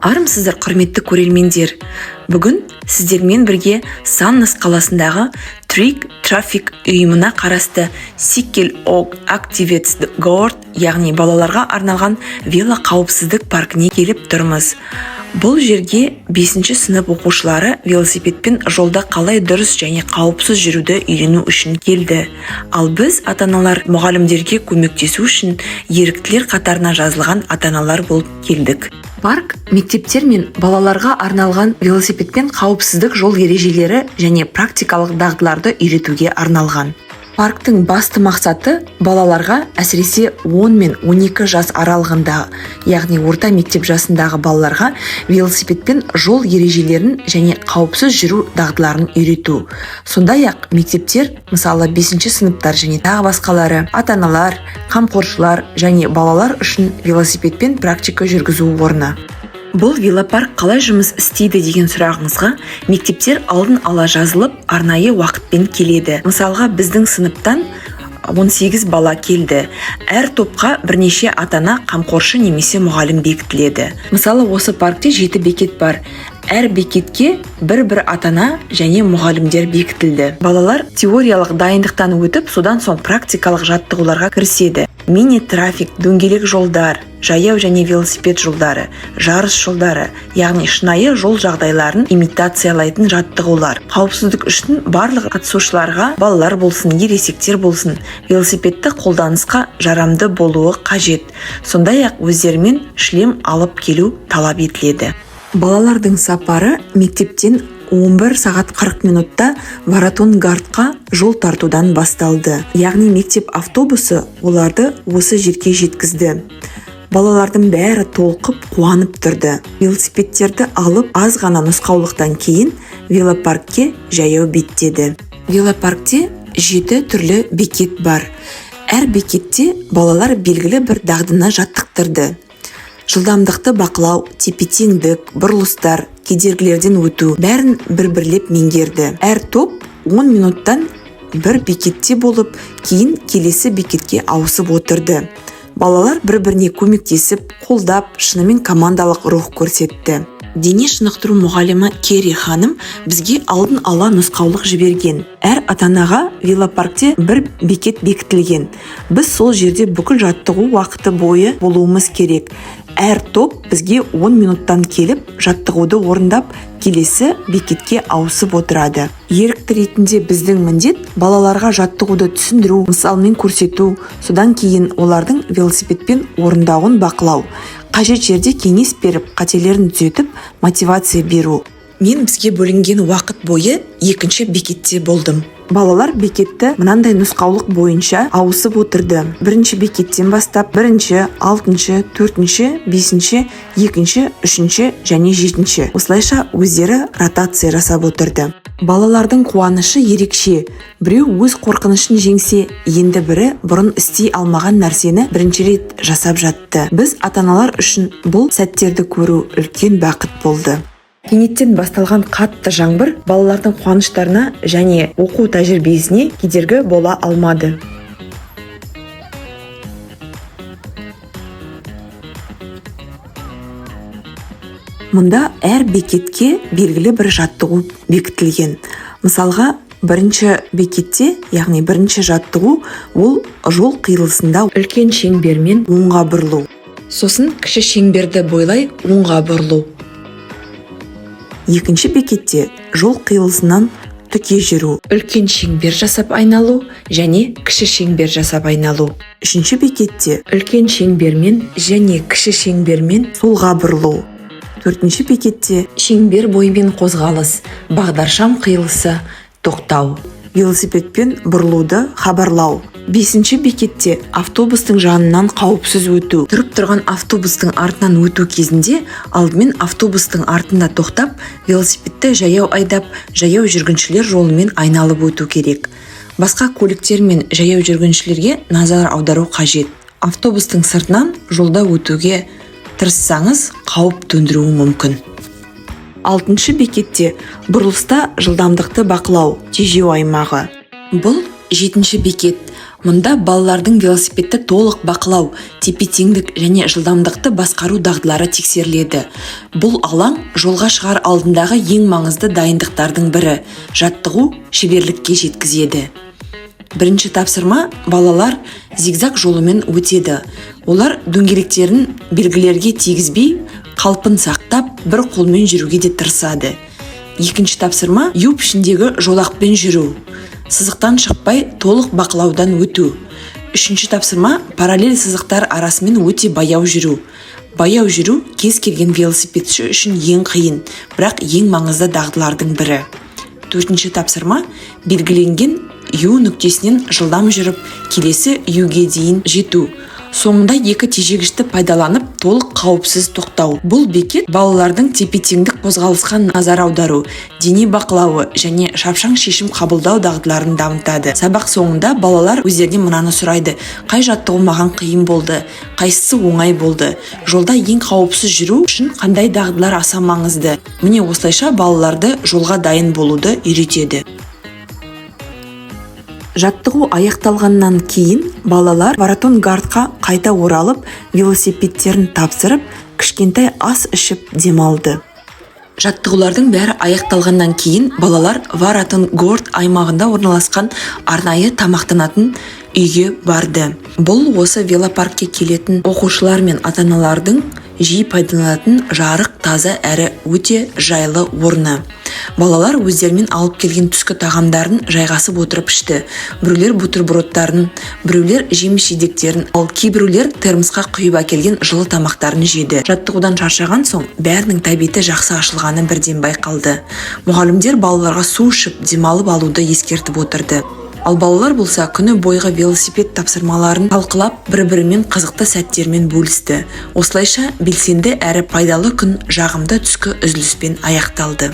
Армысыздар, құрметті көрермендер! Бүгін сіздермен бірге Саннес қаласындағы Trygg Trafikk ұйымына қарасты Sykkel og Aktivitetsgård, яғни балаларға арналған вело қауіпсіздік паркіне келіп тұрмыз. Бұл жерге 5 сынып оқушылары велосипедпен жолда қалай дұрыс және қауіпсіз жүруді үйрену үшін келді. Ал біз, ата-аналар, мұғалімдерге көмектесу үшін еріктілер қатарына жазылған ата-аналар болып келдік. Парк мектептер мен балаларға арналған велосипедпен қауіпсіздік жол ережелері және практикалық дағдыларды үйретуге арналған. Парктің басты мақсаты балаларға, әсіресе 10 мен 12 жас аралығында, яғни орта мектеп жасындағы балаларға велосипедпен жол ережелерін және қауіпсіз жүру дағдыларын үйрету. Сондай-ақ мектептер, мысалы 5 сыныптар және тағы басқалары, ата-аналар, қамқоршылар және балалар үшін велосипедпен практика жүргізу орны. Бұл велопарк қалай жұмыс істейді деген сұрағыңызға, мектептер алдын ала жазылып, арнайы уақытпен келеді. Мысалға, біздің сыныптан 18 бала келді. Әр топқа бірнеше ата-ана, қамқоршы немесе мұғалім бекітіледі. Мысалы, осы паркте жеті бекет бар. Әр бекетке бір-бір ата-ана және мұғалімдер бекітілді. Балалар теориялық дайындықтан өтіп, содан соң практикалық жаттығуларға кіріседі. Мини трафик, дөңгелек жолдар, жаяу және велосипед жолдары, жарыс жолдары, яғни шынайы жол жағдайларын имитациялайтын жаттығулар. Қауіпсіздік үшін барлық қатысушыларға, балалар болсын, ересектер болсын, велосипедті қолданысқа жарамды болуы қажет. Сондай-ақ өздерімен шлем алып келу талап етіледі. Балалардың сапары мектептен 11 сағат 40 минутта Варатонгардқа жол тартудан басталды. Яғни мектеп автобусы оларды осы жерге жеткізді. Балалардың бәрі толқып, қуанып тұрды. Велосипедтерді алып, аз ғана нұсқаулықтан кейін велопаркке жаяу беттеді. Велопаркте жеті түрлі бекет бар. Әр бекетте балалар белгілі бір дағдыны жаттықтырды. Жылдамдықты бақылау, тепе-теңдік, бұрылыстар, кедергілерден өту, бәрін бір-бірлеп меңгерді. Әр топ 10 минуттан бір бекетте болып, кейін келесі бекетке ауысып отырды. Балалар бір-біріне көмектесіп, қолдап, шынымен командалық рух көрсетті. Дене шынықтыру мұғалімі Керри ханым бізге алдын ала нұсқаулық жіберген. Әр ата-анаға велопаркте бір бекет бекітілген. Біз сол жерде бүкіл жаттығу уақыты бойы болуымыз керек. Әр топ бізге 10 минуттан келіп, жаттығуды орындап, келесі бекетке ауысып отырады. Ерікті ретінде біздің міндет балаларға жаттығуды түсіндіру, мысалмен көрсету, содан кейін олардың велосипедпен орындауын бақылау, қажет жерде кеңес беріп, қателерін түзетіп, мотивация беру. Мен бізге бөлінген уақыт бойы екінші бекетте болдым. Балалар бекетті мынандай нұсқаулық бойынша ауысып отырды. Бірінші бекеттен бастап бірінші, алтыншы, төртінші, бесінші, екінші, үшінші және жетінші. Осылайша өздері ротация жасап отырды. Балалардың қуанышы ерекше. Біреу өз қорқынышын жеңсе, енді бірі бұрын істей алмаған нәрсені бірінші рет жасап жатты. Біз, ата-аналар үшін бұл сәттерді көру үлкен бақыт болды. Кенеттен басталған қатты жаңбыр балалардың қуаныштарына және оқу тәжірибесіне кедергі бола алмады. Мұнда әр бекетке белгілі бір жаттығу бекітілген. Мысалға, бірінші бекетте, яғни бірінші жаттығу, ол жол қиылысында үлкен шеңбермен оңға бұрылу. Сосын кіші шеңберді бойлай оңға бұрылу. Екінші бекетте жол қиылысынан түке жүру, үлкен шеңбер жасап айналу және кіші шеңбер жасап айналу. Үшінші бекетте үлкен шеңбермен және кіші шеңбермен солға бұрылу. Төртінші бекетте шеңбер бойымен қозғалыс, бағдаршам қиылысы, тоқтау, велосипедпен бұрылуды хабарлау. Бесінші бекетте автобустың жанынан қауіпсіз өту. Тұрып тұрған автобустың артынан өту кезінде алдымен автобустың артында тоқтап, велосипедті жаяу айдап, жаяу жүргіншілер жолымен айналып өту керек. Басқа көліктер мен жаяу жүргіншілерге назар аудару қажет. Автобустың сыртынан жолда өтуге тырыссаңыз, қауіп төндіруі мүмкін. Алтыншы бекетте бұрылыста жылдамдықты бақылау, тежеу аймағы. Бұл жетінші бекет. Мұнда балалардың велосипедті толық бақылау, тепе-теңдік және жылдамдықты басқару дағдылары тексеріледі. Бұл алаң жолға шығар алдындағы ең маңызды дайындықтардың бірі. Жаттығу шеберлікке жеткізеді. Бірінші тапсырма: балалар зигзаг жолымен өтеді. Олар дөңгелектерін белгілерге тигізбей, қалпын сақтап, бір қолмен жүруге де тырысады. Екінші тапсырма: ю пішіндегі жолақпен жүру, сызықтан шықпай, толық бақылаудан өту. Үшінші тапсырма: параллель сызықтар арасымен өте баяу жүру. Баяу жүру кез келген велосипедші үшін ең қиын, бірақ ең маңызды дағдылардың бірі. Төртінші тапсырма: белгіленген ю нүктесінен жылдам жүріп, келесі юге дейін жету, соңында екі тежегішті пайдаланып, толық қауіпсіз тоқтау. Бұл бекет балалардың тепе-теңдік, қозғалысқа назар аудару, дене бақылауы және шапшаң шешім қабылдау дағдыларын дамытады. Сабақ соңында балалар өздерінен мынаны сұрайды: қай жаттығу маған қиын болды, қайсысы оңай болды, жолда ең қауіпсіз жүру үшін қандай дағдылар аса маңызды? Міне, осылайша балаларды жолға дайын болуды үйретеді. Жаттығу аяқталғаннан кейін балалар Варатонгардқа қайта оралып, велосипедтерін тапсырып, кішкентай ас ішіп демалды. Жаттығулардың бәрі аяқталғаннан кейін балалар Варатонгорд аймағында орналасқан арнайы тамақтанатын үйге барды. Бұл осы велопаркке келетін оқушылар мен ата аналардың жиі пайдаланатын жарық, таза әрі өте жайлы орны. Балалар өздерімен алып келген түскі тағамдарын жайғасып отырып ішті. Біреулер бутербродтарын, біреулер жеміс жидектерін, ал кейбіреулер термосқа құйып әкелген жылы тамақтарын жеді. Жаттығудан шаршаған соң бәрінің тәбеті жақсы ашылғаны бірден байқалды. Мұғалімдер балаларға су ішіп, демалып алуды ескертіп отырды. Ал балалар болса, күні бойғы велосипед тапсырмаларын талқылап, бір-бірімен қызықты сәттермен бөлісті. Осылайша белсенді әрі пайдалы күн жағымды түскі үзіліспен аяқталды.